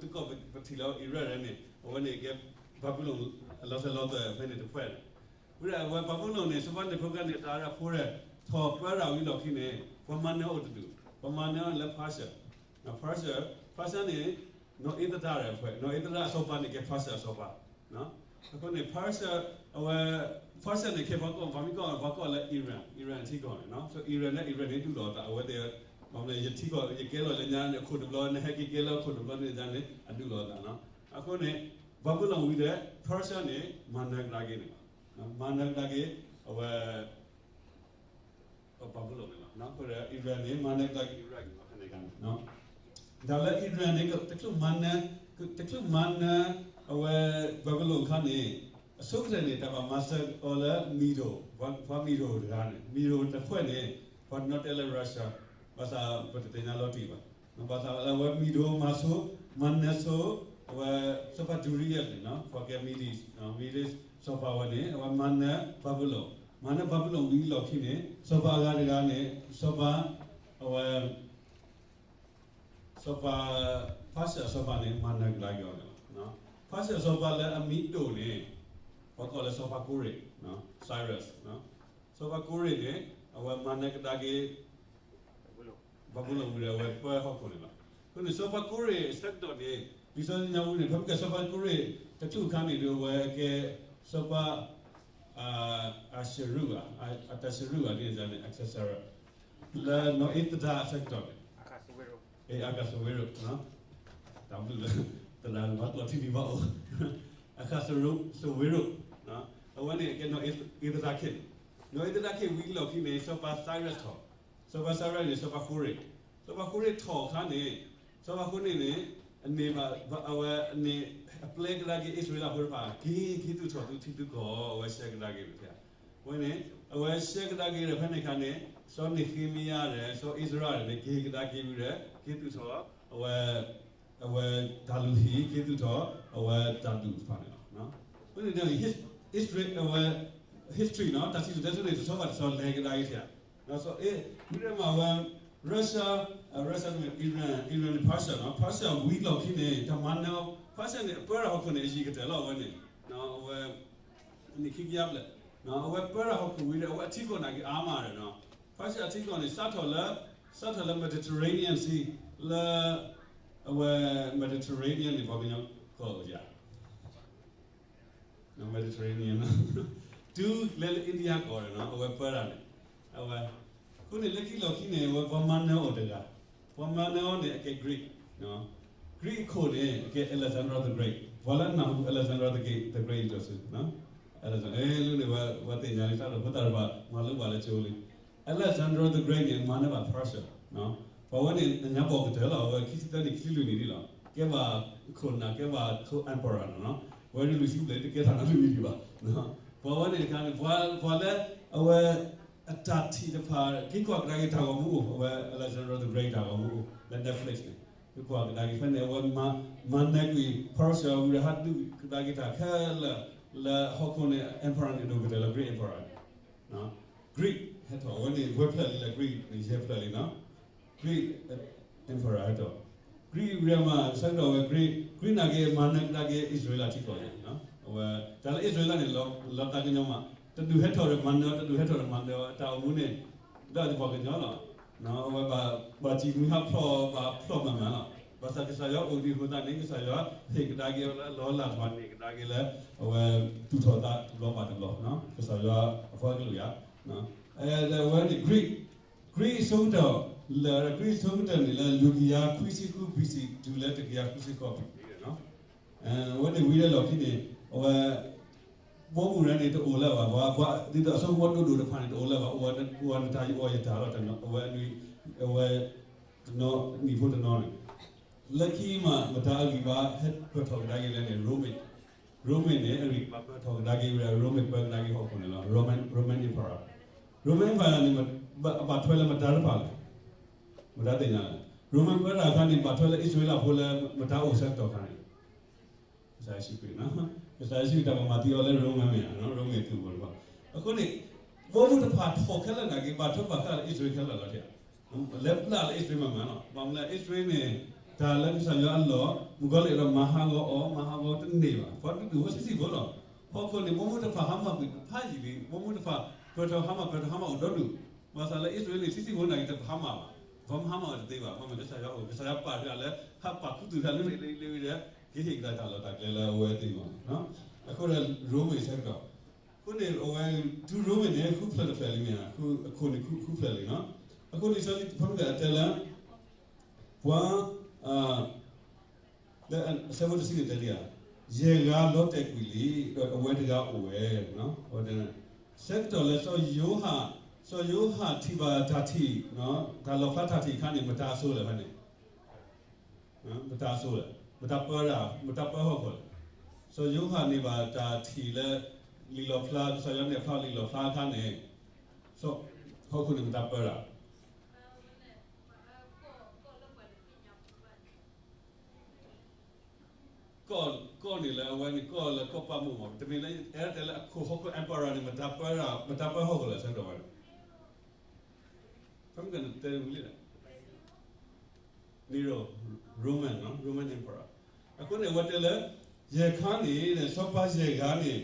တကီၢ်ပထံၣ်လီၤ Iraq န့ၣ် အဝဲန့ၣ်ကဲ Babylon အလီၤစၢၤလီၤသွဲၣ်ဖဲန့ၣ်တဖှဲၣ်န့ၣ်, ဝံၤဒီးအဝဲ Babylon န့ၣ် စီၤပၤန့ၣ်ဖိကါန့ၣ် တၢ်ရၢဖိဒီး ထီၣ်ပၢတၢ်ဝံၤလီၢ်ခံန့ၣ် ပှၤမၤနၢၤအိၣ်တဒူၣ်, ပှၤမၤနၢၤအိၣ်လၢ Persia, Persia, Persia န့ၣ် နီၢ်အ့သဒၣ်ဒီးဖှဲၣ်, နီၢ်အ့သဒၣ်အစီၤပၤန့ၣ်ကဲ Persia အစီၤပၤ အဃိန့ၣ် Persia အဝဲ Persia န့ၣ် ခဲပှၤကီၢ် ပှၤမ့ၢ်ကီၢ် ပှၤကီၢ်လၢ Iran, Iran ထံကီၢ်န့ၣ်, so Iran လၢ Iran န့ၣ်ဒုးလိာ်သး အဝဲသ့ၣ် ယထံကီၢ် ယကဲလီၤလၢညါန့ၣ် အခိၣ်တဘျီ နဟဲက့ၤကဲလၢခိၣ်တဘျီန့ၣ်ညါန့ၣ် အဒုးလိာ်သး, အဃိန့ၣ် Babylon ဝံၤဒီး Persia န့ၣ် မၤနၢၤကဒါက့ၤန့ၣ်လီၤ, မၤနၢၤကဒါက့ၤ အဝဲ Babylon န့ၣ်လီၤ, အဃိဒီး Iran န့ၣ် မၤနၢၤကဒါက့ၤ Iraq န့ၣ်လီၤ, ဖဲန့ၣ်အခါန့ၣ် တၢ်လၢ Iran န့ၣ် တချုးမၤနၢၤ တချုးမၤနၢၤ အဝဲ Babylon အခါန့ၣ် အဆိကတၢၢ်န့ၣ် တၢ်ဘၣ်မၤစၢၤအီၤလၢ Medo, ပှၤ Medo တဂၤန့ၣ်, Medo တဖှဲၣ်န့ၣ် ပှၤတနီၤတဲလၢ Russia, ဘၣ်ဆၣ်ပတသ့ၣ်ညါလီၤတံၢ်ဘၣ်, ဘၣ်ဆၣ်လၢအဝဲ Medo မၤဆိ မၤနၢၤဆိ အဝဲ စီၤပၤ Darius န့ၣ် ပှၤကဲ Medes, Medes စီၤပၤဝဲန့ၣ် အဝဲမၤနၢၤ Babylon, မၤနၢၤ Babylon ဝံၤလီၢ်ခံန့ၣ် စီၤပၤအဂၤတဂၤန့ၣ် စီၤပၤ အဝဲ စီၤပၤ Persia စီၤပၤန့ၣ် မၤနၢၤကဒါက့ၤအီၤန့ၣ်လီၤ, Persia စီၤပၤလၢအမံၤဒိၣ်န့ၣ် ပှၤကိးလၢစီၤပၤကိရ့ၣ် Cyrus, စီၤပၤကိရ့ၣ်န့ၣ် အဝဲမၤနၢၤကဒါက့ၤ Babylon ဝံၤဒီး အဝဲပၢဟီၣ်ခိၣ်န့ၣ်လီၤ, အဃိန့ၣ် စီၤပၤကိရ့ၣ်အဆၢကတီၢ်န့ၣ် လံာ်စီဆှံညါဝံၤန့ၣ် ဖဲပကဲစီၤပၤကိရ့ၣ်တချုးအခါန့ၣ်ဒီး အဝဲကဲ စီၤပၤ အၤၡရူးဧါ, အတၢ်ၡရူးဧါ ဒ်န့ၣ် Xerxes လၢနီၢ်အ့သဒၣ်အဆၢကတီၢ်န့ၣ်, အၤဃးစူဝ့ရိၣ်, တၢ်ဘျုးလၢ သရၣ်မၤကျိးထံဒံးဘၣ်အိၣ်, အၤဃးစူဝ့ရိၣ်, အဝဲန့ၣ်ကဲနီၢ်အ့သဒၣ်ခ့ၣ်, နီၢ်အ့သဒၣ်ခ့ၣ်ဝံၤလီၢ်ခံန့ၣ် စီၤပၤ Cyrus ထီၣ်, စီၤပၤ Cyrus န့ၣ် စီၤပၤဃိရ့ၣ်, စီၤပၤဃိရ့ၣ်ထီၣ်အခါန့ၣ် စီၤပၤဃိရ့ၣ်န့ၣ် အန့ၢ်ဘၣ် အဝဲန့ၣ် အပျဲကဒါက့ၤအံၣ်စရ့လးဖိတဖၣ် က့ၤက့ၤသူၣ်ထီၣ်သူထံသူကီၢ် အဝဲရှဲကဒါက့ၤဝဲဖဲ အဝဲန့ၣ် အဝဲရှဲကဒါက့ၤဒီးဖဲန့ၣ်အခါန့ၣ် စီၤနဃ့မံယၤဒီး စီၤအ့စရၤန့ၣ် က့ၤကဒါက့ၤဝံၤဒီး က့ၤသူၣ်ထီၣ် အဝဲ အဝဲတၢ်လုၢ်ဟံၣ် က့ၤသူၣ်ထီၣ် အဝဲတၢ်ဒူၣ်တဖၣ်န့ၣ်လီၤ. အဃိန့ၣ်ဒီး history အဝဲ history နီၤ တၢ်စံၣ်စိၤတဲစိၤန့ၣ် တဆီဘၣ်တဆီလဲၤကဒါက့ၤထံၣ်ဧါ. စီၤအ့ ဝံၤဒီးမ့ၢ်အဝဲ Russia, Russia န့ၣ် Iran, Iran န့ၣ် Persia နီၤ Persia ဝံၤလီၢ်ခံန့ၣ် တၢ်မၤနၢၤ Persia န့ၣ် အပၢတၢ်ဟီၣ်ခိၣ်န့ၣ် အယံာ်ကတၢၢ်လီၤ အဝဲန့ၣ် အဝဲ နံၣ်ခံကယၤဘျဲၣ် အဝဲပၢတၢ်ဟီၣ်ခိၣ်ဝံၤဒီး အဝဲအထံကီၢ်နာ်က့ၤအါမးဒီးနီၤ Persia အထံကီၢ်န့ၣ် စးထီၣ်လၢ စးထီၣ်လၢ Mediterranean Sea လၢ အဝဲ Mediterranean န့ၣ် ပှၤကညီကီၢ်ဧါ Mediterranean တုၤလဲၤလၢ India ကီၢ်ဒီးနီၤ အဝဲပၢတၢ်န့ၣ် အဝဲ အဃိန့ၣ် လၢခံလီၢ်ခံန့ၣ် အဝဲပှၤမၤနၢၤအီၤတဂၤ ပှၤမၤနၢၤအီၤန့ၣ် အကဲ Greek, Greek အခိၣ်န့ၣ် အကဲ Alexander the Great, ပှၤလၢနၢ်ဟူ Alexander the Great ဒီးစ့ၢ် Alexander လၢန့ၣ် ပှၤသ့ၣ်ညါလံ တၢ်ဒီးဖိသၣ်တဖၣ် မၤလိဘၣ်လၢကၠိလံ Alexander the Great န့ၣ် မၤနၢၤဘၣ် Persia, ပှၤဝဲန့ၣ် အညါပီၢ်ကတၢၢ်လီၤ အဝဲခံဆံသၢနံၣ် ခံဆံလွံၢ်နံၣ်ဒံးလီၤ ကဲဘၣ်ခိၣ်နၢ် ကဲဘၣ်ခိၣ် emperor နီၤ ဝဲဒၣ်လွံၢ်ဆံဘျဲၣ် တကဲထီၣ်နီတမံၤဒံးဘၣ် ပှၤဝဲန့ၣ်တခါန့ၣ် ပှၤလၢ အဝဲ အတၢ်ထံၣ်တဖၣ် က့ၤကွၢ်ကဒါက့ၤတၢ်ဂီၤမူအိၣ် အဝဲ Alexander the Great တၢ်ဂီၤမူအိၣ် လၢ Netflix န့ၣ် က့ၤကွၢ်ကဒါက့ၤဖဲန့ၣ် အဝဲ မၤနၢၤကွံာ် Persia ဝံၤဒီး ဟးဒုးကဒါက့ၤတၢ်ခဲလၢာ် လၢဟီၣ်ခိၣ်န့ၣ် emperor န့ၣ် ဒိၣ်ကတၢၢ်လၢ Greek emperor Greek ဟဲထီၣ် အဝဲန့ၣ် ဝဲဖျၢၣ်လံလၢ Greek န့ၣ် ယဲၢ်ဖျၢၣ်လံနီၤ Greek emperor ဟဲထီၣ် Greek ဝံၤမး ဆၢကတီၢ်ဝဲ Greek Greek နာ်က့ မၤနၢၤကဒါက့ၤ အံၣ်စရ့လးထံကီၢ်န့ၣ် အဝဲ တၢ်လၢအံၣ်စရ့လးန့ၣ် လီၤသးကညီၤမး တဒူၣ်ဟဲထီၣ်ဒီးမၤနၢၤ တဒူၣ်ဟဲထီၣ်ဒီးမၤနၢၤ အတၢ်အိၣ်မူန့ၣ် ဒၣ်ဒ်ပှၤကညီလီၤ အဝဲဘၣ် ဘၣ်စံၣ်မှံဟးဖျိး ဘၣ်ဖျိးမးမးလီၤ ဘၣ်ဆၣ်ကစၢ်ယွၤအိၣ်ဒံးအဃိသတးန့ၣ် ကစၢ်ယွၤဟ့ၣ်ကဒါက့ၤအီၤလၢအလီၤလးတဖၣ်န့ၣ် ကဒါက့ၤလၢ အဝဲသူၣ်ထီၣ်သးတဘျီဘၣ်တဘျီ ကစၢ်ယွၤအဖီကလုာ်ယၤ ဒီးအဝဲန့ၣ် Greek Greek အဆိကတၢၢ် လၢ Greek အဆိကတၢၢ်န့ၣ် လၢလွံၢ်ကယၤခွံဆံဃု B C တုၤလၢတကယၤဃုဆံဃိး B C န့ၣ်လီၤ အဝဲန့ၣ်ဝံၤဒီးလီၢ်ခံန့ၣ် အဝဲ ဘီမုၢ်ရဲန့ၣ် တအိၣ်လၢၤဘၣ် ပှၤ ပှၤဒ်သိးအဆိကမိၣ်ဒိၣ်ဒိၣ်တဖၣ်န့ၣ် တအိၣ်လၢၤဘၣ် အိၣ်ဝဲနတၢ်အီၣ်ယတၢ်လီၤ အဝဲ အဝဲ တနီၤနံၣ်ဖိတနီၤန့ၣ် လၢခံမး မတၤအဂံၢ်ဘါဟဲပၢၢ်ထီၣ်ကဒါက့ၤလဲၣ်န့ၣ် Roman Roman န့ၣ် အဂံၢ်ဘါပၢၢ်ထီၣ်ကဒါက့ၤဝဲ Roman ပၢကဒါက့ၤဟီၣ်ခိၣ်န့ၣ်လီၤ Roman Roman Emperor Roman Empire န့ၣ် ဘၣ်ထွဲလၢမတၤတဖၣ်လဲၣ် မတၤသ့ၣ်ညါလဲၣ် Roman ပၢတၢ်အခါန့ၣ် ဘၣ်ထွဲလၢအံၣ်စရ့လးဖိလၢမတၤအိၣ်ဆၢကတီၢ်ခါန့ၣ် ကစၢ်ယ့ၣ်ၡူးခရံာ် ကစၢ်ယ့ၣ်ၡူးခရံာ်တၢ်ဘၣ်မၤသံအီၤလၢ Roman မ့ၢ်ဧါ Roman သုးဖိတဖၣ် အဃိန့ၣ် ဘီမုၢ်တဖၣ်ထီၣ်ခဲလၢာ်နာ်က့ ဘၣ်ထွဲဘၣ်ဃးလၢအံၣ်စရ့လးခဲလၢာ်လီၤ လဲၤပျၢ်လၢအံၣ်စရ့လးမ့ၢ်မ့ၢ်လီၤ ဘၣ်မနုၤလဲၣ် အံၣ်စရ့လးန့ၣ် တၢ်လၢကစၢ်ယွၤအလီၢ် မုၣ်ကီၤလံၢ်အဲၣ်ဒိးမၤဟးဂီၤအီၤ မၤဟးဂီၤတန့ၢ်ဘၣ်. ပှၤဒုးဒုးဝဲဆံးဆံးဖိလီၤ. ဟီၣ်ခိၣ်န့ၣ် ဘီမုၢ်တဖၣ်ဟါမၢ်ကွံာ်တဖးယံာ်လံ, ဘီမုၢ်တဖၣ်ပၢၢ်ထီၣ်ဟါမၢ် ပၢၢ်ထီၣ်ဟါမၢ်အိၣ်ဒီဒူၣ်, ဘၣ်ဆၣ်လၢအံၣ်စရ့လးန့ၣ် ဆံးဆံးဖိန့ၣ်တဖးမၢ်ဘၣ်, ပှၤမၤဟါမၢ်အီၤတသ့ဘၣ်, မ့ၢ်မ့ၢ်ကစၢ်ယွၤအိၣ် ကစၢ်ယွၤပာ်တဂၤလၢ ဟးပာ်ခူသူၣ်တၢ်လၢမ့ၢ်လံလံဝံၤဒီး ကဟ့ၣ်ကဒါတၢ်လီၢ်တၢ်ကျဲလၢအဝဲသ့ၣ်မး, အဃိဒီးရိမ့ၤဆၢကတီၢ်, အဃိန့ၣ် အဝဲ တုၤရိမ့ၤန့ၣ် ဃုဖျၢၣ်တဖျၢၣ်လံမ့ၢ်ဧါ, အခိၣ်န့ၣ်ဃုဖျၢၣ်လံနီၤ, အဃိန့ၣ် စီၤလံာ်ဖဲမုၢ်ကဲအတဲလၢ ပှၤ လၢအဆၢဖိတဆံန့ၣ်တဲဒံးဧါ, ယဲၢ်ဂၤလီၤတဲာ်ကွံာ်လံ, ဒီးအဝဲတဂၤအိၣ်ဝဲ, ဆၢကတီၢ်လၢစီၤယိၤဟၣ်, စီၤယိၤဟၣ်ထံၣ်ဘၣ်တၢ်ထံၣ်, တၢ်လီၣ်ဖျါတၢ်ထံၣ်အခါန့ၣ် မတၤအစိၤလဲၣ်ဖဲန့ၣ်, မတၤအစိၤလဲၣ်, မတၤပၢဒၣ်, မတၤပၢဟီၣ်ခိၣ်လဲၣ်, စီၤယိၤဟၣ်န့ၣ်ဘၣ်တၢ်ထံၣ်လၢ လံာ်လီၣ်ဖျါ, ကစၢ်ယွၤနဲၣ်ဖျါလံာ်လီၣ်ဖျါအခါန့ၣ်, ဟီၣ်ခိၣ်န့ၣ်မတၤပၢဒၣ် ကီၢ်န့ၣ်လၢအဝဲန့ၣ် ကီၢ်လၢကီၢ်ပာ်မူၣ်မး, တမ့ၢ်လၢ အဲၣ်တဲလၢအခိၣ်ဟီၣ်ခိၣ် emperor န့ၣ် မတၤပၢဟီၣ်ခိၣ်လဲၣ် ဆၢကတီၢ်ဝဲန့ၣ်, ဖဲမ့ၢ်ကနတဲဝံၤလံ, Nero, Roman, Roman emperor. အဃိန့ၣ် အဝဲတဲလၢ ယဲၢ်ခါန့ၣ် စီၤပၤယဲၢ်ဂၤန့ၣ်,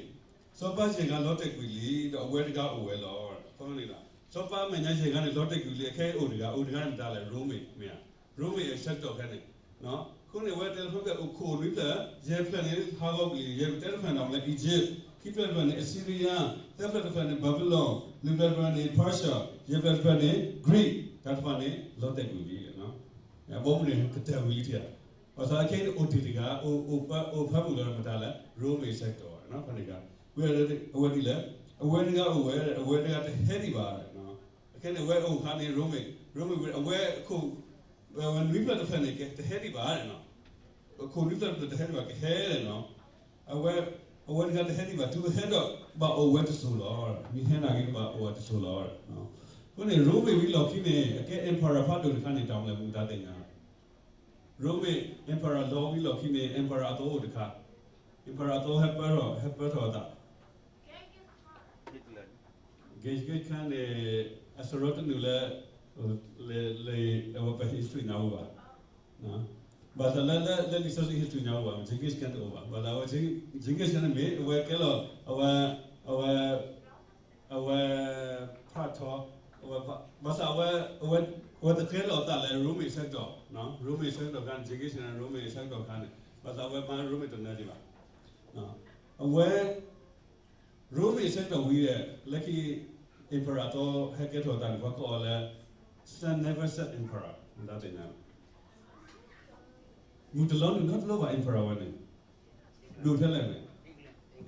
စီၤပၤယဲၢ်ဂၤလီၤတဲာ်ကွံာ်လံ, ဒီးအဝဲတဂၤအိၣ်ဝဲလီၤ. စီၤပၤအမဲာ်ညါယဲၢ်ဂၤန့ၣ် လီၤတဲာ်ကွံာ်လံ, အခဲအံၤအိၣ်တဂၤ, အိၣ်တဂၤန့ၣ်မတၤလဲၣ်, ရိမ့ၤ, မ့ၢ်ဧါ, ရိမ့ၤအဆၢကတီၢ်ခဲန့ၣ် အဃိန့ၣ် အဝဲတဲလၢ ဖဲမ့ၢ်ကအိၣ်ခိၣ်နွံဖျၢၣ်, ယဲၢ်ဖျၢၣ်န့ၣ် ဟးဂီၤကွံာ်လံ, ယဲၢ်ဖျၢၣ်တဖျၢၣ်န့ၣ် မ့ၢ်လၢ Egypt, ခံဖျၢၣ်တဖျၢၣ်န့ၣ် Assyria, သၢဖျၢၣ်တဖျၢၣ်န့ၣ် Babylon, လွံၢ်ဖျၢၣ်တဖျၢၣ်န့ၣ် Persia, ယဲၢ်ဖျၢၣ်တဖျၢၣ်န့ၣ် Greek, တၢ်တဖၣ်န့ၣ် လီၤတဲာ်ကွံာ်လံ, အဘီအမုၢ်န့ၣ် ကတၢၢ်ဝံၤလံထံဧါ, ဘၣ်ဆၣ်အခဲအံၤန့ၣ် အိၣ်တ့ၢ်တဂၤ, အိၣ်ဖဲမုၢ်လီၤမတၤလဲၣ်, ရိမ့ၤအဆၢကတီၢ်, ဖဲန့ၣ်တဂၤ, ဝံၤအဝဲဒ်လဲၣ်, အဝဲတဂၤအိၣ်ဝဲ, အဝဲတဂၤတဟဲဒံးဘၣ်, အခဲန့ၣ် အဝဲအိၣ်ခါန့ၣ် ရိမ့ၤ, ရိမ့ၤဝံၤ အဝဲအခိၣ် ဝဲနွံဖျၢၣ်တဖျၢၣ်န့ၣ် ကတဟဲဒံးဘၣ်, အခိၣ်နွံဖျၢၣ်တဖျၢၣ်တဟဲဒံးဘၣ် ကဟဲလဲၣ်နီၤ, အဝဲ, အဝဲတဂၤတဟဲဒံးဘၣ် တုၤအဟဲဒီး ကဘၣ်အိၣ်ဝဲတစိၤလီၤ, မ့ၢ်ဟဲနာ်က့ ကဘၣ်အိၣ်ဝဲတစိၤလီၤ, အဃိန့ၣ် ရိမ့ၤဝံၤလီၢ်ခံန့ၣ် အကဲ emperor ဖးဒိၣ်တခါန့ၣ် တၢ်မနုၤလဲၣ် မတၤသ့ၣ်ညါ ရိမ့ၤ emperor လီၤဝံၤလီၢ်ခံန့ၣ် emperor အသီအိၣ်တခါ, emperor အသီဟဲပၢထီၣ်, ဟဲပၢထီၣ်အသး Genghis Khan န့ၣ် အစရီတနုာ်လၢ လၢ လၢ အဝဲပ history နၢ်ဟူဘၣ်, ဘၣ်ဆၣ်လၢ လၢ လၢလံာ်စီဆှံ history နၢ်ဟူဘၣ် Genghis Khan တအိၣ်ဘၣ်, ဘၣ်ဆၣ် Genghis Khan န့ၣ်မ့ၢ် အဝဲကဲလီၤ အဝဲ အဝဲ အဝဲ ဖးထီ အဝဲ ဘၣ်ဆၣ်အဝဲ အဝဲ အဝဲတကဲလီၤအသးလၢ ရိမ့ၤအဆၢကတီၢ်, ရိမ့ၤအဆၢကတီၢ်ခါန့ၣ် Genghis Khan ရိမ့ၤအဆၢကတီၢ်ခါန့ၣ် ဘၣ်ဆၣ်အဝဲမၤရိမ့ၤတနၢၤဒံးဘၣ်, အဝဲ ရိမ့ၤအဆၢကတီၢ်ဝံၤဒီး လၢခံ emperor အသီဟဲကဲထီၣ်အသးန့ၣ် ပှၤကိးအီၤလၢ Sun Never Set Emperor မတၤသ့ၣ်ညါ မုၢ်တလီၤနုာ်နီတဘျီဘၣ် emperor ဝဲန့ၣ်, ဒိၣ်ထဲလဲၣ်န့ၣ်,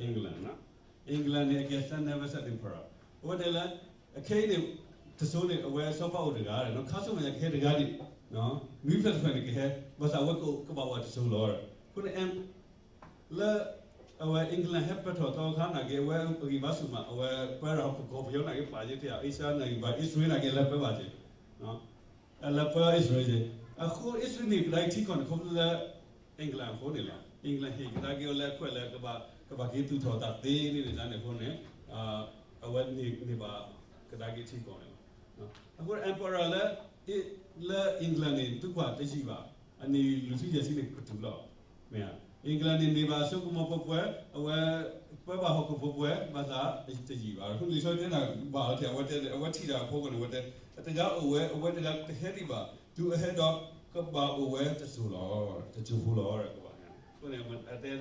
England, England န့ၣ် အကဲ Sun Never Set Emperor အဝဲတဲလၢ အခဲအံၤန့ၣ် တစိၤန့ၣ် အဝဲစီၤပၤအိၣ်တဂၤ, ခါဆူမဲာ်ညါကဟဲတဂၤဒံး, နွံဖျၢၣ်တဖျၢၣ်န့ၣ်ကဟဲ, ဘၣ်ဆၣ်အဝဲကဘၣ်အိၣ်တစိၤလီၤ, အဃိန့ၣ် လၢ အဝဲ England ဟဲပၢထီၣ်သီခါနာ်က့ အဝဲအဂံၢ်ဘါဆူၣ်မး အဝဲပၢထီၣ်ဟီၣ်ခိၣ်ကီၢ်ပယီၤနာ်က့ ပာ်က့ၤထဲ Asia နာ်က့ ဘၣ် Israel နာ်က့ လဲၤပၢဘၣ်က့ၤ, လဲၤပၢ Israel က့ၤ, အဃိ Israel န့ၣ်ကဒါက့ၤထံကီၢ်န့ၣ် ခီဖျိလၢ England အဃိန့ၣ်လီၤ, England ဟ့ၣ်ကဒါက့ၤအီၤလၢအခွဲးလၢ ကဘၣ်က့ၤသူၣ်ထီၣ်သးသ့န့ၣ်န့ၣ်န့ၣ်အဃိန့ၣ် အဝဲန့ၢ်ဘၣ်ကဒါက့ၤထံကီၢ်န့ၣ်လီၤ. အဃိ emperor လၢ လၢ England န့ၣ် သုကွၢ်တယံာ်ဘၣ်, အနံၣ်လွံၢ်ဆံယဲၢ်ဆံန့ၣ်ကတုၤလီၤ, မ့ၢ်ဧါ, England န့ၣ်န့ၢ်ဘၣ်အစိကမီၤပှဲၤပှဲၤ, အဝဲပၢဘၣ်ဟီၣ်ခိၣ်ပှဲၤပှဲၤ, ဘၣ်ဆၣ်တယံာ်ဘၣ်, အဃိလံာ်စီဆှံတဲနၤဘၣ်လီၤထဲ အဝဲတဲ အဝဲထံၣ်တၢ်အဖီခိၣ်န့ၣ် အဝဲတဲ အတဂၤအိၣ်ဝဲ အဝဲတဂၤတဟဲဒံးဘၣ်, တုၤအဟဲဒီး ကဘၣ်အိၣ်ဝဲတစိၤလီၤ, တစိၤဖိလီၤ, အဃိန့ၣ်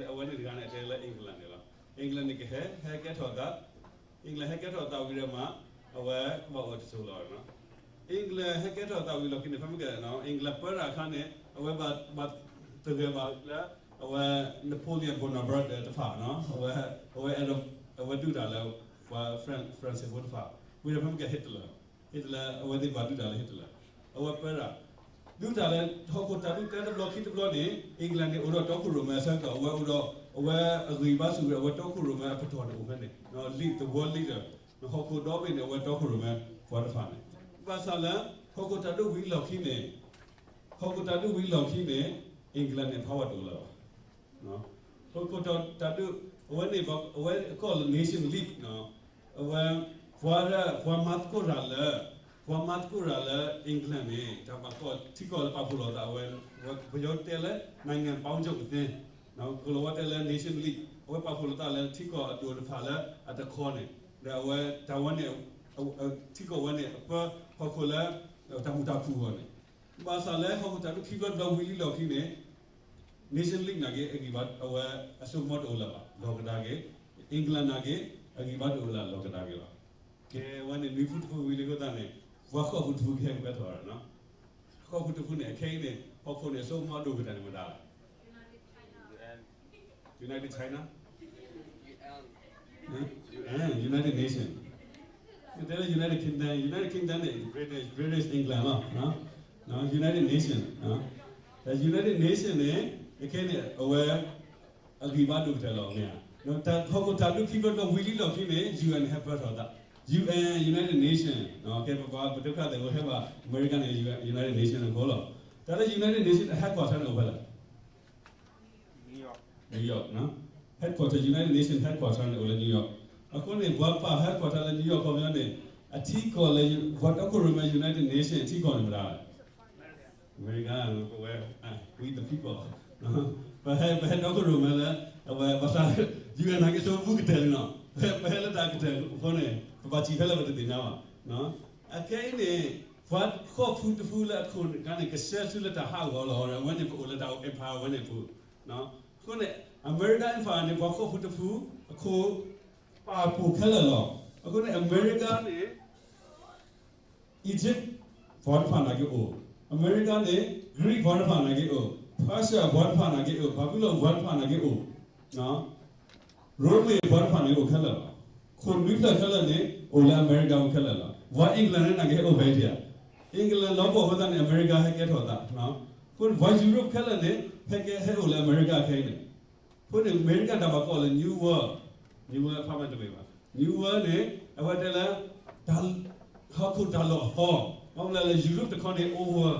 အဝဲန့ၣ်တဂၤန့ၣ် အတဲလၢ England န့ၣ်လီၤ, England န့ၣ်ကဟဲ ဟဲကဲထီၣ်သး England ဟဲကဲထီၣ်သးဝံၤဒီးမး အဝဲကဘၣ်အိၣ်တစိၤလီၤ, England ဟဲကဲထီၣ်သးဝံၤလီၢ်ခံန့ၣ် ဖဲမ့ၢ်ကဲ England ပၢတၢ်အခါန့ၣ် အဝဲဘၣ်တဂဲၤဘၣ်လၢ အဝဲ Napoleon Bonaparte တဖၣ်, အဝဲ အဝဲဒုးတၢ်လၢ ပှၤ France ဖိတဖၣ်, ဝံၤဒီးဖဲမ့ၢ်ကဲ Hitler, Hitler အဝဲသ့ၣ်ဘၣ်ဒုးတၢ်လၢ Hitler အဝဲပၢတၢ် ဒုးတၢ်လၢ ဟီၣ်ခိၣ်တၢ်ဒုးတၢတဘျီခံတဘျီန့ၣ် England န့ၣ် အိၣ်ဒီးတီခိၣ်ရိၣ်မဲအဆၢကတီၢ် အဝဲအိၣ်ဒီး အဝဲအဂံၢ်ဘါဆူၣ်ဝဲ အဝဲတီခိၣ်ရိၣ်မဲအပတီၢ်န့ၣ်အိၣ်ဖဲန့ၣ်, lead, the world leader, ဟီၣ်ခိၣ်ဒီဘ့ၣ်န့ၣ် အဝဲတီခိၣ်ရိၣ်မဲပှၤတဖၣ်န့ၣ်, ဘၣ်ဆၣ်လၢ ဟီၣ်ခိၣ်တၢ်ဒုးဝံၤလီၢ်ခံန့ၣ် ဟီၣ်ခိၣ်တၢ်ဒုးဝံၤလီၢ်ခံန့ၣ် England န့ၣ် power တအိၣ်လၢၤဘၣ်, ဟီၣ်ခိၣ်တၢ်ဒုး အဝဲန့ၣ် အဝဲကီၢ်လၢ nation lead, အဝဲ ပှၤ ပှၤမၤသကိးတၢ်လၢ ပှၤမၤသကိးတၢ်လၢ England န့ၣ် တၢ်ဘၣ်ကီၢ်ထံကီၢ်လၢပာ်ဖှိၣ်လိာ်သးဝဲ ပယီၤတဲလၢ နိုင်ငံပေါင်းချုပ်အသင်း, ကလီၤဝါတဲလၢ Nation League, အဝဲပာ်ဖှိၣ်လိာ်သးလၢထံကီၢ်အဒိၣ်တဖၣ်လၢအတခီန့ၣ်, ဒီးအဝဲတၢ်ဝဲန့ၣ် ထံကီၢ်ဝဲန့ၣ် အပၢဟီၣ်ခိၣ်လၢ တၢ်မုာ်တၢ်ခုၣ်အဂီၢ်န့ၣ်, ဘၣ်ဆၣ်လၢဟီၣ်ခိၣ်တၢ်ဒုးခံဘျီတဘျီဝံၤလံလီၢ်ခံန့ၣ် Nation League နာ်က့ အဂံၢ်ဘါ အဝဲအစိကမီၤတအိၣ်လၢၤဘၣ် လီၤကဒါက့ၤ, England နာ်က့ အဂံၢ်ဘါတအိၣ်လၢၤလီၤကဒါက့ၤလီၤ. ကဲဝဲန့ၣ် နွံဖုတဖုဝံၤလံအဃိသတးန့ၣ် ပှၤဃိးဖုတဖုကဟဲကပၢထီၣ်ဝဲဒၣ်နီၤ, ဃိးဖုတဖုန့ၣ် အခဲအံၤန့ၣ် ဟီၣ်ခိၣ်န့ၣ် အစိကမီၤဒိၣ်ကတၢၢ်န့ၣ်မတၤလဲၣ်, United China, United Nation, တဲလၢ United Kingdom, United Kingdom န့ၣ် British, British England လီၤ, United Nation, ဒီး United Nation န့ၣ် အခဲအံၤန့ၣ် အဝဲ အဂံၢ်ဘါဒိၣ်ကတၢၢ်လီၤမ့ၢ်ဧါ, ဟီၣ်ခိၣ်တၢ်ဒုးခံဘျီတဘျီဝံၤလံလီၢ်ခံန့ၣ် UN ဟဲပၢထီၣ်သး, UN, United Nation, ကဲပပှၤပဒုက္ခသည်ဟဲဘၣ် America န့ၣ် United Nation အဃိလီၤ. တၢ်လၢ United Nation အ headquarter န့ၣ်အိၣ်ဖဲလဲၣ်, New York, headquarter, United Nation headquarter န့ၣ်အိၣ်လၢ New York, အဃိန့ၣ် ပှၤပာ် headquarter လၢ New York ခီပညီန့ၣ် အထံကီၢ်လၢ ပှၤတီခိၣ်ရိၣ်မဲ United Nation အထံကီၢ်န့ၣ်မတၤ America, ပဝဲ we the people, ပဟဲ ပဟဲတီခိၣ်ရိၣ်မဲလၢ အဝဲဘၣ်ဆၣ် UN နာ်က့ စိဘူးကတၢၢ်လံနီၤ, ပဟဲ ပဟဲလၢတၢ်ကတၢၢ်အဃိန့ၣ် ပဘၣ်စံးဖဲလဲၣ်ပတသ့ၣ်ညါဘၣ်. အခဲအံၤန့ၣ် ပှၤဃိးဖုတဖုလၢအခိၣ်နကါန့ၣ် ကဆှၢဆူလၢတၢ်ဟးဂီၤလီၤ, အဝဲန့ၣ်ပအိၣ်လၢတၢ် empire ဝဲန့ၣ်အပူၤ, အဃိန့ၣ် America empire န့ၣ် ပှၤဃိးဖုတဖု အခိၣ် ပာ်ဖှိၣ်ခဲလၢာ်လီၤ. အဃိန့ၣ် America န့ၣ် Egypt ပှၤတဖၣ်နာ်က့အိၣ်, America န့ၣ် Greek ပှၤတဖၣ်နာ်က့အိၣ်, Persia ပှၤတဖၣ်နာ်က့အိၣ်, Babylon ပှၤတဖၣ်နာ်က့အိၣ်, Rome ပှၤတဖၣ်နာ်က့အိၣ်ခဲလၢာ်လီၤ. ခိၣ်နွံဖျၢၣ်ခဲလၢာ်န့ၣ် အိၣ်လၢ America ပူၤခဲလၢာ်လီၤ. ပှၤ England န့ၣ်နာ်က့ဟဲအိၣ်ဖဲအံၤဒံးဧါ, England လီၤပှီၢ်အဃိသတးန့ၣ် America ဟဲကဲထီၣ်သး, အဃိန့ၣ် ပှၤ Europe ခဲလၢာ်န့ၣ် ဟဲကဲ ဟဲအိၣ်လၢ America ခဲအံၤန့ၣ်, အဃိန့ၣ် America တၢ်ဘၣ်ကီၢ်လၢ New World, New World ဖးမ့ၢ်တမ့ၢ်ဘၣ်, New World န့ၣ် အဝဲတဲလၢ တၢ် ဟီၣ်ခိၣ်တၢ်လီၢ်အသီ, ဘၣ်မနုၤလဲၣ် Europe တခီန့ၣ် Old World,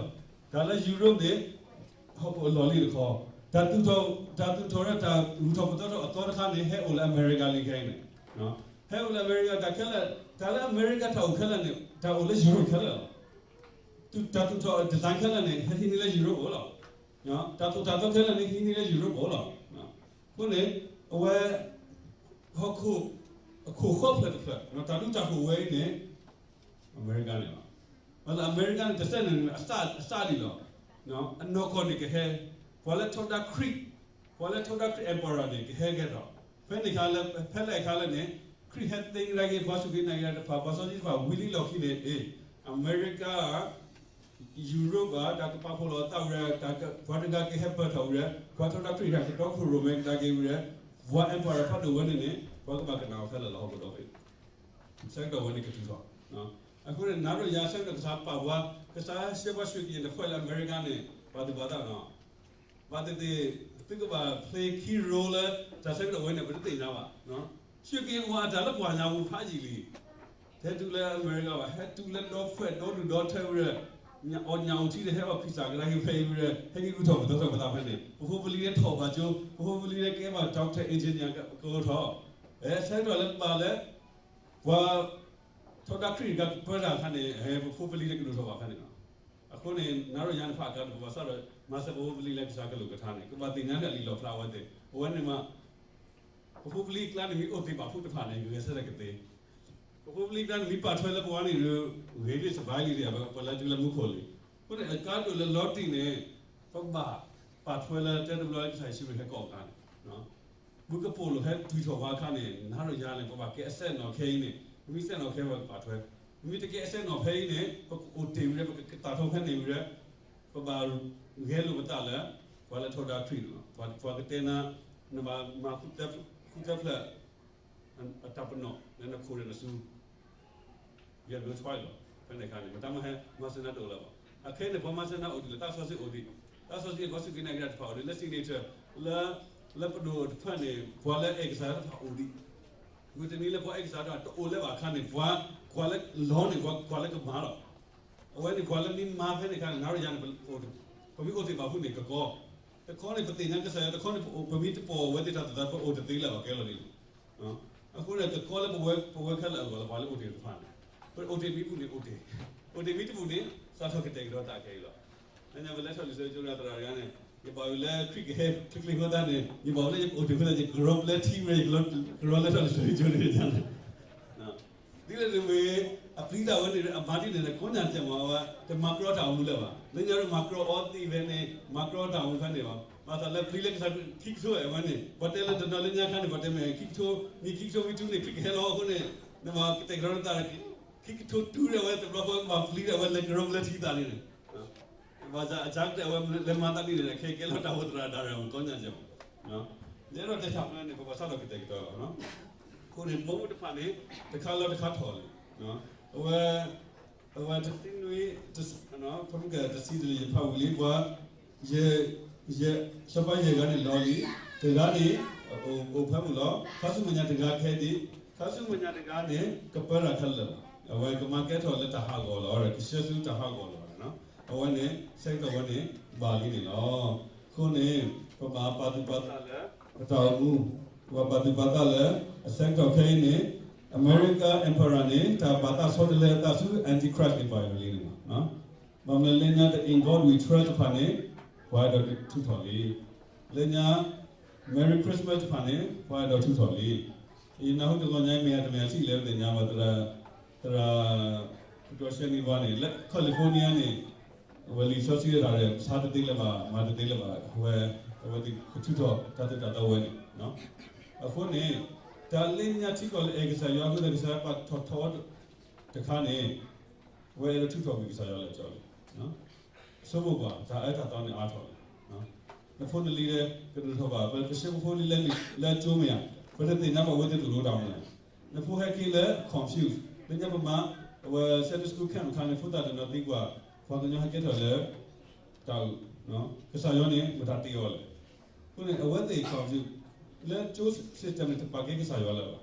တၢ်လၢ Europe န့ၣ် ဟီၣ်ခိၣ်အလီၢ်လံတခီ, တၢ်သူၣ်ထီၣ် တၢ်သူၣ်ထီၣ်ဝဲဒၣ်တၢ်ဂုၤထီၣ်ပသီထီၣ်အသီတခါန့ၣ် ဟဲအိၣ်လၢ America လံခဲအံၤန့ၣ်, ဟဲအိၣ်လၢ America တၢ်ခဲလၢာ်, တၢ်လၢ America တၢ်အိၣ်ခဲလၢာ်န့ၣ် တၢ်အိၣ်လၢ Europe ခဲလၢာ်လီၤ. တၢ်သူၣ်ထီၣ် design ခဲလၢာ်န့ၣ် ဟဲဟံးန့ၢ်လၢ Europe အိၣ်လီၤ. တၢ်သိၣ်တၢ်သီခဲလၢာ်န့ၣ် ဟံးန့ၢ်လၢ Europe အိၣ်လီၤ. အဃိန့ၣ် အဝဲ ဟီၣ်ခိၣ် အခိၣ်ဃီဖျၢၣ်တဖျၢၣ် တၢ်ဒူတၢ်ဃိၣ်ဝဲအံၤန့ၣ် America န့ၣ်လီၤ. ဘၣ်ဆၣ် America န့ၣ် တစဲးန့ၣ် အစၢ်ဒံးလီၤ. အနီၢ်ကီၢ်န့ၣ်ကဟဲ, ပှၤလၢထီဒါခရံာ်, ပှၤလၢထီဒါခရံာ် emperor န့ၣ် ကဟဲကဲထီၣ်, ဖဲန့ၣ်အခါလၢ ဖဲလဲၣ်အခါလၢန့ၣ် ခရံာ်ဟဲသ့ကဒါက့ၤ ပှၤစူၢ်က့ၤနာ်က့ၤတၢ်တဖၣ် ပှၤစီဆှံတဖၣ် ဝံၤလံလီၢ်ခံန့ၣ် အ့ၣ် America Europe ဘၣ် တၢ်ကပာ်ဖှိၣ်လီၤအသးဝဲဒၣ် တၢ်က ပှၤတဂၤကဟဲပၢၢ်ထီၣ်ဝဲဒၣ် ပှၤထီဒါခရံာ်တၢ်ကတီခိၣ်ရိၣ်မဲကဒါက့ၤဝဲဒၣ် ပှၤ emperor ဖးဒိၣ်ဝဲန့ၣ်န့ၣ် ပှၤကဘၣ်ကနၣ်အီၤခဲလၢာ်လီၤ ဟီၣ်ခိၣ်ဒီဘ့ၣ် ဆၢကတီၢ်ဝဲန့ၣ်ကတုၤထီၣ်. အဃိန့ၣ် နၤဒီးယၤဆၢကတီၢ်ကစၢ်ပာ်ပှၤ ကစၢ်ဆှၢပှၤဆူၣ်က့ၤတဖၣ်လၢ America န့ၣ် ပှၤသူၣ်ပှၤသးနီၤ ဘၣ်သ့ၣ်သ့ၣ် သုကဘၣ် play key role လၢ တၢ်ဆၢကတီၢ်ဝဲန့ၣ် ပတသ့ၣ်ညါဘၣ်. ဆူၣ်က့ၤအိၣ်အတၢ်လၢပှၤညါပူၤဖးယံာ်လံ. တဟဲတုၤလၢ America ဘၣ်, ဟဲတုၤလၢဒီဖှဲၣ်ဒီဒူၣ်ဒီထၢဝဲဒီး အီၣ်ညၣ်အိၣ်ထံဒီး ဟဲအီၣ်ဖံးစၢ်ကဒါက့ၤဖဲအံၤဝဲဒီး ဟဲက့ၤဂုာ်ထီၣ်ပသီထီၣ်ပသးဖဲန့ၣ် ပဖိပလံၤလၢထီၣ်ဘၣ်ကၠိ ပဖိပလံၤလၢကဲဘၣ် doctor engineer ကအိၣ်ထီၣ် ဆၢကတီၢ်လၢပာ်လၢ ပှၤ ထီဒါခရံာ်တဂၤကပၢတၢ်အခါန့ၣ် ပဖိပလံၤလၢကဒိၣ်ထီၣ်ဘၣ်အခါန့ၣ်လီၤ. အဃိန့ၣ် နၤဒီးယၤန့ၣ်ဖးအကါဒိၣ် ပဘၣ်ဆၣ်ဒီး မၤစၢၤပဖိပလံၤလၢကစၢ်ကလိာ်ကထါန့ၣ် ကဘၣ်သ့ၣ်ညါတၢ်လံာ်လီၣ်ဖျါဝဲသ့ၣ် အဝဲန့ၣ်မး ပဖိပလံၤအကျါန့ၣ် မ့ၢ်အိၣ်သ့ၣ်ဘၣ်ဖုးတဖၣ်န့ၣ် ဂဲၤဆၢထၢၣ်ကသ့ ပဖိပလံၤအကျါန့ၣ် မ့ၢ်ပာ်ထွဲလၢပဝဲန့ၣ်ဒီး ဂ့ၤန့ၢ်စဘါလံဒီး ပလဲၤတုၤလၢမူခိၣ်လံ. အဃိန့ၣ် အကါဒိၣ်လၢလီၤတံၢ်န့ၣ် ပဘၣ်ပာ်ထွဲလၢတဲတဘျီလၢကစၢ်ယ့ၣ်ၡူးခရံာ်ဟဲကီၢ်အကျါန့ၣ် မုၢ်ကပိာ်လိာ်ဟဲတုၤထီၣ်ဝဲအခါန့ၣ် နၤဒီးယၤန့ၣ် ပဘၣ်ကဲအစဲးနီၣ်ခဲအံၤန့ၣ် ပမ့ၢ်စဲးနီၣ်ခဲဝဲကပာ်ထွဲ, ပမ့ၢ်တကဲအစဲးနီၣ်ဖဲအံၤန့ၣ် ပကအိၣ်တ့ၢ်ဝံၤဒီး ပကသၣ်ထီၣ်ဖဲန့ၣ်ဝံၤဒီး ပဘၣ်ဂဲၤလိာ်ပသးလၢ ပှၤလၢထီဒါခရံာ်န့ၣ်လီၤ. ပှၤကတဲနၤ နဘၣ်မၤဃုသၢဖျၢၣ် အတၢ်ပနီၣ်လၢနခိၣ်ဒီးနစု ယဲၢ်ဘျီထွဲလီၤ. ဖဲန့ၣ်အခါန့ၣ် ပတၢ်မၤဟဲမၤစၢၤနၤတအိၣ်လၢၤဘၣ်. အခဲအံၤန့ၣ် ပှၤမၤစၢၤနၤအိၣ်ဒံးလၢတၢ်စီဆှံအိၣ်ဒံး, တၢ်စီဆှံန့ၣ် ပှၤစူၢ်က့ၤနာ်က့ၤတၢ်တဖၣ်အိၣ်ဒံး, လၢ signature လၢ လၢပဒိၣ်တဖၣ်န့ၣ် ပှၤလၢအဲၣ်ကစၢ်ယွၤတဖၣ်အိၣ်ဒံး, မုၢ်တနံၤလၢပှၤအဲၣ်ကစၢ်ယွၤတဖၣ်တအိၣ်လၢၤဘၣ်အခါန့ၣ် ပှၤကွၢ်လၢလီၤန့ၣ် ပှၤကွၢ်လၢကမၤလီၤ. အဝဲန့ၣ် ပှၤလၢမ့ၢ်မၤဖဲန့ၣ်အခါန့ၣ် နၤဒီးယၤန့ၣ် ပမ့ၢ်အိၣ်သ့ၣ်ဘၣ်ဖုးန့ၣ် ကကီ တခီန့ၣ် ပသ့ၣ်ညါကစၢ်ယွၤ တခီန့ၣ် ပမ့ၢ်တပိာ်ဝဲသ့ၣ်တၢ်သး ပအိၣ်တသ့လၢၤဘၣ်ကဲလီၤန့ၣ်လီၤ. အဃိန့ၣ် ကကီလၢပဝဲခဲလၢာ်အဂီၢ်လၢပှၤလၢအိၣ်တ့ၢ်တဖၣ်န့ၣ် ပအိၣ်တ့ၢ်မံပူၤန့ၣ်အိၣ်တ့ၢ် တမံၤတမံၤန့ၣ် စးထီၣ်ကတဲာ်ကတီၤတၢ်ခဲအံၤလီၤ. လၢညါပလဲၤထီၣ်လံာ်စီဆှံကၠိန့ၣ် သရၣ်တဂၤန့ၣ် ယဘၣ်ဝဲလၢခရံာ်ကဟဲချ့ချ့အဃိသတးန့ၣ် ယဘၣ်ဝဲလၢယအိၣ်တ့ၢ်အဃိသတး ယကရီပျဲထံဝဲ ယကရီလဲၤထီၣ်လံာ်စီဆှံကၠိန့ၣ် ဒ်လဲၣ်ဒ်ဝဲ အပျံၤတၢ်ဝဲန့ၣ် အမၤဒ်န့ၣ် ကိးညါကဲမးဝဲ တမၤကြီတၢ်အိၣ်မူလၢၤဘၣ်. လၢညါမၤကြီအီသံးဖဲန့ၣ် မၤကြီတၢ်အိၣ်မူဖဲန့ၣ်ဘၣ်. ဘၣ်ဆၣ်လၢပျံၤလၢကစၢ်ခံကထိအဝဲန့ၣ် ပှၤတဲလၢတနီၤလၢညါခါန့ၣ် ပှၤတဲမ့ၢ်ခံကထိ နံၣ်ခံကထိမ့ၢ်တုၤန့ၣ် ခရံာ်ကဟဲလီၤအဃိန့ၣ် နဘၣ်ကတဲာ်ကတီၤနသး ခံကထိတုၤဒၣ်ဝဲတဘျီဃီ ဘၣ်ပျံၤဒၣ်ဝဲလဲၤကရီပျဲထံသးန့ၣ် ဘၣ်ဆၣ်အကါကတၢၢ်အဝဲလၢမၤသးဒ်န့ၣ် ခဲကဲလီၤတၢ်အိၣ်သရၣ်ဒၣ်ရၤမကိးညါကဲမး ယအဲၣ်ဒိးတဲဆၢမ့ၢ်န့ၣ် ပဘၣ်စးထီၣ်ကတဲာ်ကတီၤလီၤ. အဃိန့ၣ် ဘီမုၢ်တဖၣ်န့ၣ် တခါလီၤတခါထီၣ်လံ. အဝဲ အဝဲတဆံနွံ တဆံ တဆံတလံ ယဖးဝံၤလံပှၤ ယ ယ စီၤပၤယဲၢ်ဂၤန့ၣ်လီၤလံ. တဂၤန့ၣ် အိၣ်ဖဲမုၢ်လီၤ. ခါဆူမဲာ်ညါတဂၤကဟဲဒံး, ခါဆူမဲာ်ညါတဂၤန့ၣ် ကပၢတၢ်ခဲလၢာ်လီၤ. အဝဲကမၤကဲထီၣ်လၢတၢ်ဟးဂီၤလီၤ, ကဆှၢဆူတၢ်ဟးဂီၤလီၤ. အဝဲန့ၣ် ဆဲကတီၢ်ဝဲန့ၣ် ဘၣ်လံန့ၣ်လီၤ. အဃိန့ၣ် ပဘၣ်ပာ်သူၣ်ပာ်သးလၢ ပတၢ်အိၣ်မူ, ပဘၣ်ပာ်သူၣ်ပာ်သးလၢ အဆဲကတီၢ်ခဲအံၤန့ၣ် America Emperor န့ၣ် တၢ်ဘၣ်သးဆီတလဲအသးဆူ Antichrist Emperor လံန့ၣ်လီၤ. ဘၣ်မနုၤလၢညါ the In God We Trust တဖၣ်န့ၣ် ပှၤအဲၣ်ဒိးထုးထီၣ်လံ. လၢညါ Merry Christmas တဖၣ်န့ၣ် ပှၤအဲၣ်ဒိးထုးထီၣ်လံ. ယနၢ်ဟူတဂီၤညါ မ့ၢ်အတမ့ၢ်အထံၣ်လဲၣ် ပသ့ၣ်ညါဘၣ် သရၣ် သရၣ် ကီၢ်စဲနံၤဝါန့ၣ် လၢ California န့ၣ် အဝဲလံာ်စီဆှံတဖၣ် ဆါတသ့လၢၤဘၣ် မၤတသ့လၢၤဘၣ် အဝဲ အဝဲသ့ၣ်ကထုးထီၣ်တၢ်သိၣ်တၢ်သီဝဲန့ၣ် အဃိန့ၣ် တၢ်လၢညါထံကီၢ်လၢအဲၣ်ကစၢ်ယွၤအဃိသတး ကစၢ်ယွၤပာ်ထီၣ်ထီတခါန့ၣ် အဝဲအဲၣ်ဒိးထုးထီၣ်ကွံာ်ကစၢ်ယွၤလၢအကၠီလံ. ဆိကမိၣ်ကွၢ် တၢ်အၢတၢ်သီန့ၣ်အါထီၣ်လံ. နဖိနလံၤဒီး ကဒိၣ်ထီၣ်ဘၣ် ပကဆှၢပဖိလံၤလၢကၠိမ့ၢ်ဧါ, ပတသ့ၣ်ညါဘၣ်အဝဲသ့ၣ်သိၣ်လိတၢ်မနုၤ. နဖိဟဲက့ၤလၢ confuse လၢညါပမၤ အဝဲ Sunday School Camp အခါန့ၣ် ဖိသၣ်တနီၤသံကွၢ် ပှၤကညီဟဲကဲထီၣ်လၢ တၢ်အုၣ် ကစၢ်ယွၤန့ၣ် မတၤတ့အီၤလဲၣ်. အဃိန့ၣ် အဝဲသ့ၣ် confuse လၢကၠိ system န့ၣ် တပာ်ကဲကစၢ်ယွၤလၢၤဘၣ်.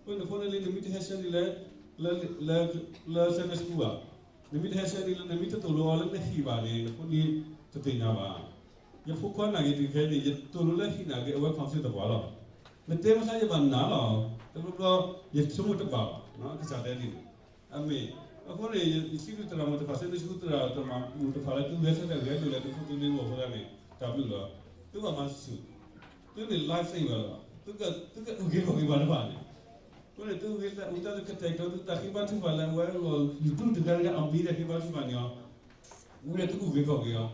အဃိန့ၣ် နဖိနလံၤ နမ့ၢ်တဟဲဆှၢန့ၢ်လၢ လၢ လၢ Sunday School ဘၣ်, နမ့ၢ်တဟဲဆှၢန့ၢ်လၢ နမ့ၢ်တသိၣ်လိအီၤလၢနဟံၣ်ဘၣ်န့ၣ် နဖိနလံၤတသ့ၣ်ညါဘၣ်. ယဖိခွါနာ်က့ၤတုၤခဲအံၤန့ၣ် ယသိၣ်လိလၢဟံၣ်နာ်က့ၤ အဝဲ confuse သပှၢ်လီၤ. နတဲမဆါယဘၣ်နၤလီၤ. တဘျီဘျီ ယဆိကမိၣ်တဘၣ်ဘၣ်, ကစၢ်တဲဒ်န့ၣ်. အမ့ၢ် အဃိန့ၣ် ယစံးဘျုးသရၣ်မုၣ်တဖၣ် Sunday School သရၣ်မုၣ်တဖၣ်လၢသုဂဲၤဆၢထၢၣ်ဂဲၤလိာ်လၢသုဖိသုလံၤအဂီၢ်အဃိသတးန့ၣ် တၢ်ဘျုးလီၤ. သုဘၣ်မၤဆူၣ်, သုန့ၣ် life saver လီၤ. သုကအိၣ်ဂ့ၤခီၣ်ဂ့ၤဘၣ်တဖၣ်န့ၣ်, အဃိန့ၣ် သုဝံသးစူၤ သုကတဲာ်ကတီၤ သုသးဃ့ဘါထုကဖၣ်လၢအဝဲအဂီၢ် ယပုၢ်တဂၤတဂၤအမံၤဒီးဃ့ဘါထုကဖၣ်န့ၣ်လီၤ. ဝံၤဒီးသုကအိၣ်ဂ့ၤခီၣ်ဂ့ၤလီၤ.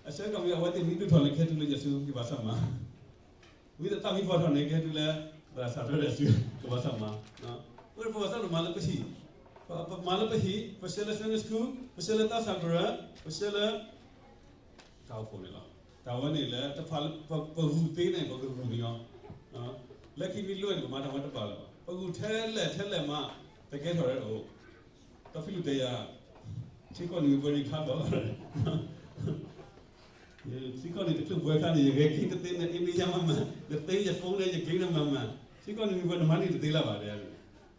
အဆၢကတီၢ်မ့ၢ် အဝဲသ့ၣ်မံဒိၣ်ထီၣ်လၢခဲတုၤလၢယစု ယဘၣ်ဆၣ်မၤ ဝံသးစူၤမံဖီၣ်ထီၣ်န့ၣ် ကဲတုၤလၢ သရၣ်စၢ်ထီၣ်ဒီးစု ကဘၣ်ဆၣ်မၤ, အဃိန့ၣ် ပဘၣ်ဆၣ်မၤလၢပဟံၣ်, ပမၤလၢပဟံၣ် ပဆှၢလၢ Sunday School, ပဆှၢလၢသးစၢ်ကရၢ, ပဆှၢလၢ တၢ်အိၣ်ဖှိၣ်န့ၣ်လီၤ. တၢ်ဝဲန့ၣ်လၢတဖၣ်လၢပဂုာ်သ့န့ၣ် ပကဂုာ်န့ၢ်အီၤ, လၢခံမ့ၢ်လိၣ်န့ၣ် ပမၤတၢ်ဝဲတဘၣ်လၢၤဘၣ်. ပဂုာ်ထဲလဲၣ်ထဲလဲၣ်မး တကဲထီၣ်ရဲၣ်အိၣ်, ဒီးဖံလူးတဲယၤ ထံကီၢ်နံၤမ့ၢ်ပှဲၤန့ၣ်ခါထီၣ်လီၤ ထံကီၢ်နံၤတချုးပှဲၤခါန့ၣ် ယဂဲၤက့ၤတသ့န့ၣ် အ့မ့ၢ်ယါမၤမၤ နသ့ယ phone န့ၣ် ယက့ၤန့ၣ်မၤမၤ, ထံကီၢ်နံၤမ့ၢ်ပှဲၤန့ၣ် မၤန့ၢ်တသ့လၢၤဘၣ်တဲ,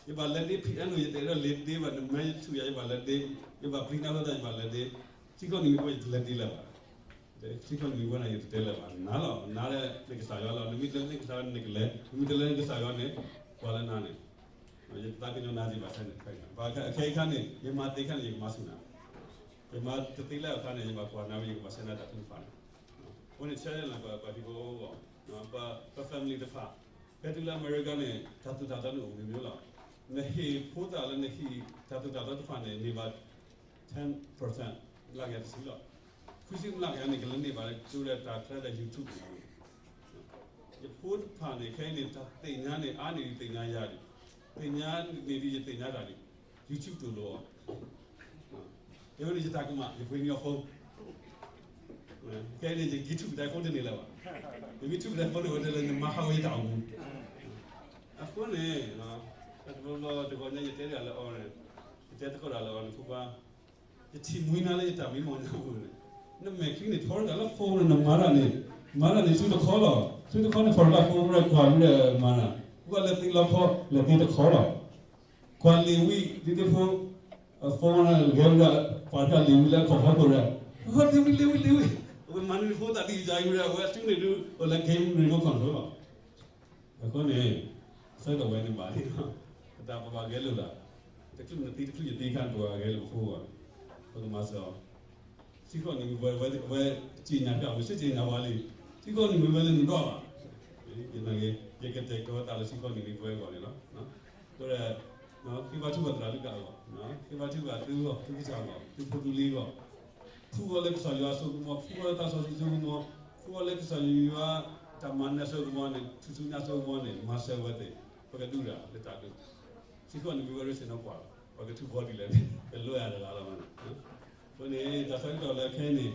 ယဘၣ်လဲၤဒ့ piano ယတအဲၣ်ဒိးလဲၤဒ့ဘၣ် နမၤယဆူၣ်ယၤ ယဘၣ်လဲၤဒ့, ယဘၣ်ပျံၤနၤအဃိသတး ယဘၣ်လဲၤဒ့, ထံကီၢ်နံၤမ့ၢ်ပှဲၤယတလဲၤဒ့လၢၤဘၣ်, ထံကီၢ်နံၤမ့ၢ်ပှဲၤန့ၣ် ယတတဲလၢၤဘၣ်, နၤလီၤ နၤဒီးနကစၢ်ယွၤလီၤ, နမ့ၢ်တလဲၤလၢနကစၢ်ယွၤန့ၣ် နကလဲၤ, နမ့ၢ်တလဲၤလၢနကစၢ်ယွၤန့ၣ် ပှၤလၢနၤန့ၣ် ယသးကညီၤနၤစ့ၢ်ဘၣ်ခဲန့ၣ်, ဘၣ်ခဲအံၤခါန့ၣ် ယမၤသ့ခါန့ၣ် ယကမၤဆူၣ်နၤ, ယမၤတသ့လၢၤအခါန့ၣ် ယဘၣ်ကွၢ်နၤဝံၤ ယကဘၣ်ဆှၢနၤတၢ်ထုကဖၣ်န့ၣ်, အဃိန့ၣ်ဆၢလၢပှၤဟံၣ်ဖိအဂီၢ်, ပ family တဖၣ်, ဖဲတုၤလၢအမဲရကၤန့ၣ် တၢ်သိၣ်တၢ်သီန့ၣ်အိၣ်မ့ၢ်မ့ၢ်လီၤ, နဟ့ၣ်ဖိသၣ်လၢနဟံၣ် တၢ်သိၣ်တၢ်သီတဖၣ်န့ၣ် န့ၢ်ဘၣ် ten percent လၢကယၤတဆံလီၤ, ခွံဆံမျးကယၤန့ၣ် ကလဲၤန့ၢ်ဘၣ်လၢကၠိဒီးတၢ်ချၢဒီး YouTube န့ၣ် ယဖိတဖၣ်န့ၣ် ခဲအံၤန့ၣ် တၢ်သ့ၣ်ညါန့ၣ် အါန့ၢ်ဒံးသ့ၣ်ညါယၤဒံး, သ့ၣ်ညါန့ၢ်ဒံးယသ့ၣ်ညါတၢ်ဒံး, YouTube သိၣ်လိအီၤ, ယဝဲန့ၣ်ယတၢ်ကမၣ် ယပှ့ၤန့ၢ်အီၤ phone, ခဲအံၤန့ၣ် ယ YouTube တၢ် phone တန့ၢ်လၢၤဘၣ်, ယ YouTube တၢ် phone န့ၣ် ဝဲတဲလၢနမၤဟးဂီၤယတၢ်အိၣ်မူ, အဃိန့ၣ် တဘျီဘျီတဂီၤညါ ယတဲတၢ်လၢအီၤန့ၣ်, ယတဲသကိးတၢ်လၢအီၤန့ၣ် ဖိခွါ ယထံၣ်မှံနၤလၢယတၢ်မံမီၢ်ညါပူၤန့ၣ်, နမဲာ်ချံန့ၣ် ထီတၢ်လၢ phone န့ၣ် နမၤတၢ်န့ၣ်, မၤတၢ်န့ၣ် ဆူတခီလီၤ, ဆူတခီန့ၣ် ဖီၣ်တၢ် phone ရဲၣ်ကွၢ်မ့ၢ်ဒီးမၤတၢ်, ပှၤလဲၤသ့လီခီ လဲၤသ့တခီလီၤ, ကွၢ်လံာ်ဝံၤ ဒ်သိးဖိ phone ဂဲၤဝဲဒၣ် ပာ်တၢ်လံာ်ဝံၤလၢအခီၣ်ဖီခိၣ်ဒီး, ဟဲလံာ်ဝံၤလံာ်ဝံၤလံာ်ဝံၤ, အဝဲမၤန့ၢ်ဖိသၣ်ဒ်အံၤယၤဝံၤဒီး အဝဲအစုန့ၣ်ဒုး အိၣ်လၢ game remote control လီၤ. အဃိန့ၣ် ဆၢကတီၢ်ဝဲန့ၣ်ဘၣ်လံ, ပတၢ်ပဘၣ်ဂဲၤလိာ်တၢ်, တချုးနသံတချုးယသံခါန့ၣ် ပဘၣ်ဂဲၤလိာ်ဖိအဂီၢ်န့ၣ်, ပကမၤစၢၤအီၤ, စံးခီၣ်နံၤမ့ၢ်ဝဲ, ဝဲ, ဝဲစံးညါဖဲအဝဲစ့ၢ်ကီးညါဝဲလံ, စံးခီၣ်နံၤမ့ၢ်ဝဲလၢနဒိၣ်ဘၣ်, ယကတဲာ်ကတီၤဝဲသးလၢ စံးခီၣ်နံၤမ့ၢ်ဝဲအဂီၢ်န့ၣ်လီၤ. ဃ့ဘါထုကဖၣ်သရၣ်ဒိၣ်ကၢ်အဂီၢ်, ဃ့ဘါထုကဖၣ်သုဂီၢ်, သုကစၢ်အဂီၢ်, သုဖိသုလံၤအဂီၢ်, ဖှူအီၤလၢကစၢ်ယွၤအစိကမီၤ, ဖှူအီၤလၢသးစီဆှံစိကမီၤ, ဖှူအီၤလၢကစၢ်ယွၤတၢ်မၤနၢၤစိကမီၤန့ၣ်, ထူၣ်ဆူညါစိကမီၤန့ၣ်, မၤစၢၤဝဲသ့ၣ်, ပကဒုးတၢ်လၢတၢ်ဒုး, စံးခီၣ်နံၤမ့ၢ်ဝဲရ့စ့ၣ်နီၤကွၢ်, ပကထုးဖီဒ်လဲၣ်န့ၣ်, ကလိယၤတဂၤလီၤမးန့ၣ်. အဃိန့ၣ် တၢ်ဆၢကတီၢ်လၢခဲအံၤန့ၣ်,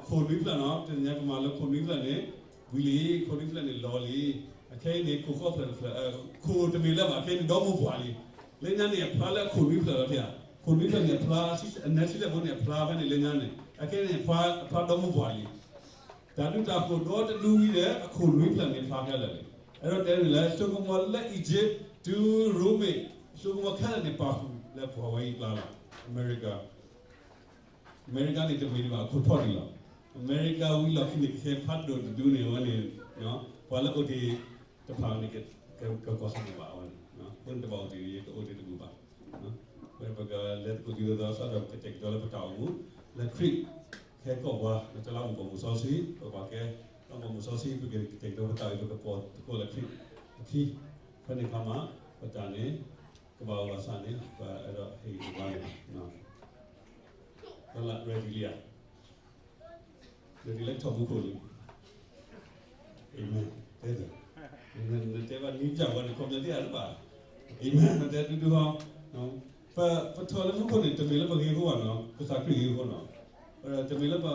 ခိၣ်နွံဖျၢၣ်နီၤ, တနံၤညါကမၤလၢခိၣ်နွံဖျၢၣ်န့ၣ်, ဝံၤလံ, ခိၣ်နွံဖျၢၣ်န့ၣ်လီၤလံ, အခဲအံၤန့ၣ် ခိၣ်ဃိးဖျၢၣ်တဖျၢၣ်, ခိၣ်တမ့ၢ်လၢၤဘၣ်, ခဲအံၤန့ၣ်ဒီမါပှၢ်လံ, လၢညါန့ၣ် အဖျါလၢအခိၣ်နွံဖျၢၣ်လီၤ, ခိၣ်နွံဖျၢၣ်န့ၣ် အဖျါ, အနၢဆံလဲၣ်ဖိန့ၣ် အဖျါဖဲန့ၣ်လၢညါန့ၣ်, အခဲအံၤန့ၣ် အဖျါဒီမါပှၢ်လံ. တၢ်ဒုးတၢ်ခိၣ်ဒီတဒုဝံၤဒီး အခိၣ်နွံဖျၢၣ်န့ၣ်ဖျါခဲလၢာ်လံ. အဲၣ်ဒိးတဲန့ၣ်လၢ စိကမီၤလၢ Egypt တုၤ Rome, စိကမီၤခဲလၢာ်န့ၣ် ပာ်ဃုာ်လၢပှၤဝဲအံၤအကျါလီၤ. အမဲရကၤ, အမဲရကၤန့ၣ်တမ့ၢ်ဒံးဘၣ် အခိၣ်ထီၣ်ဒံးလီၤ. အမဲရကၤဝံၤလီၢ်ခံန့ၣ် ကဟဲဖးဒိၣ်တဒုန့ၣ် အဝဲန့ၣ်, ပှၤလၢအိၣ်တ့ၢ်တဖၣ်န့ၣ် ကကွၢ်ဆၢၣ်မဲာ်ဘၣ်အဝဲန့ၣ်, အဃိန့ၣ်တဘၣ်အိၣ်တ့ၢ် ယကအိၣ်တ့ၢ်တမုာ်ဘၣ်. ဝဲပကလဲၤသကိးဒ်သိးသိး စးထီၣ်ပကတဲာ်ကတီၤလၢပတၢ်အိၣ်မူ, လၢခရံာ်ကဟဲကီၢ်ပှၤ, လၢတၢ်လၢမူပိာ်မုၣ်စီဆှံ, ပဘၣ်ကဲ, တၢ်လၢမူပိာ်မုၣ်စီဆှံ ပကတဲာ်ကတီၤပတၢ်အံၤ ပကပိာ်သကိးလၢခရံာ်အခံ, ဖဲန့ၣ်အခါမး, ပတၢ်န့ၣ်, ကဘၣ်အိၣ်ဘၣ်ဆၣ်န့ၣ် ပအဲၣ်ဒိးဟ့ၣ်ဂံၢ်ဟ့ၣ်ဘါန့ၣ်လီၤ. ပလၢ ready လံဧါ, ready လၢထီၣ်မူခိၣ်လံ. Amen, တဲ, နတဲဘၣ်နံၣ်ပျၢ်ဝဲန့ၣ် ခီပညီတ့ၢ်အါတဘၣ်, Amen နတဲဒူဒူဟီ, ပ, ပထီၣ်လၢမူခိၣ်န့ၣ် တမ့ၢ်လၢပဂ့ၤအဃိဘၣ်နီၤ, ကစၢ်ခရံာ်ဂ့ၤအဃိနီၤ, တမ့ၢ်လၢပ,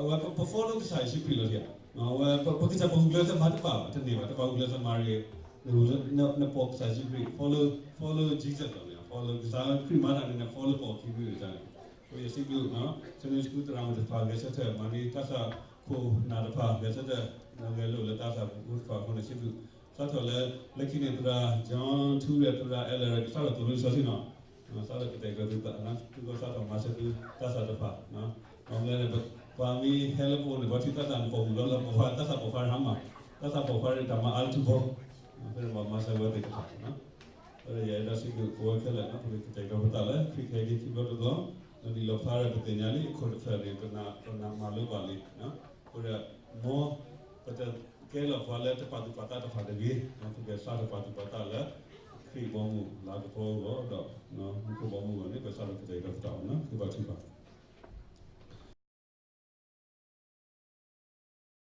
ဝဲပ follow ကစၢ်ယ့ၣ်ၡူးခရံာ်လီၤဧါ, ဝဲပ, ပကစၢ်ပဂုာ်ကျဲးစၢးမၤတဘၣ်ဘၣ်, တန့ၢ်ဘၣ်, တဘၣ်ဂုာ်ကျဲးစၢးမၤတဂ့ၤ, နပိာ်ကစၢ်ယ့ၣ်ၡူးခရံာ်, follow, follow Jesus လီၤန့ၣ်, follow ကစၢ်ခရံာ်မၤတၢ်န့ၣ် န follow ပိာ်ခံမံၤန့ၣ်, အဃိယစံးဘျုး, Sunday school သရၣ်မုၣ်တဖၣ်ဂဲၤဆၢထၢၣ်, မၤန့ၢ်တၢ်ဆၣ်ခိၣ်နၢ်တဖၣ်ဂဲၤဆၢထၢၣ်, နဂဲၤလိာ်လၢတၢ်ဆၣ်ဖိတဖၣ်အဃိန့ၣ် စံးဘျုး, စးထီၣ်လၢ, လၢခံန့ၣ်သရၣ် John ထူရဲၣ် သရၣ် Ellen ကစးထီၣ်သိၣ်လိစီဆှံနီၤ, စးထီၣ်ကတဲာ်ကတီၤသုသး, သုကစးထီၣ်မၤစၢၤသုတၢ်ဆၣ်တဖၣ်, မ့ၢ်လၢန့ၣ်, ပှၤမ့ၢ်ဟဲလၢပအိၣ်န့ၣ် ပှၤထံၣ်တၢ်ဆၣ်န့ၣ် ပိာ်မုၣ်လီၤလၢပှၤတၢ်ဆၣ်ပိာ်ခွါတဟါမး, တၢ်ဆၣ်ပိာ်ခွါန့ၣ် တၢ်မၤအါလၢထူဘိ, ဖဲန့ၣ်ပှၤမၤစၢၤဝဲသ့ၣ်တဖၣ် ယအဲၣ်ဒိးစံးဘျုးပဝဲခဲလၢာ်နီၤ, ပကကတဲာ်ကတီၤပသးလၢ ခရံာ်ကဟဲက့ၤခံဘျီတဘျီ, ဒ်လီၤဖျါဒီးပသ့ၣ်ညါလံ အခိၣ်တဖျၢၣ်န့ၣ် ပနၢ်မၤလိဘၣ်လံ, အဃိဒီး, မ်ပတကဲလီၤပှၤလၢတပာ်သူၣ်ပာ်သးတဖၣ်တဂ့ၤ, ပကစးထီၣ်ပာ်သူၣ်ပာ်သးလၢ, ခရံာ်ဘီမုၢ်လၤကပီၤအဂီၢ်ဒီး, မူခိၣ်ဘီမုၢ်အဂီၢ်န့ၣ် ပစးထီၣ်ကတဲာ်ကတီၤပသးအီၤနီၤ, ဃ့ဘါထုကဖၣ်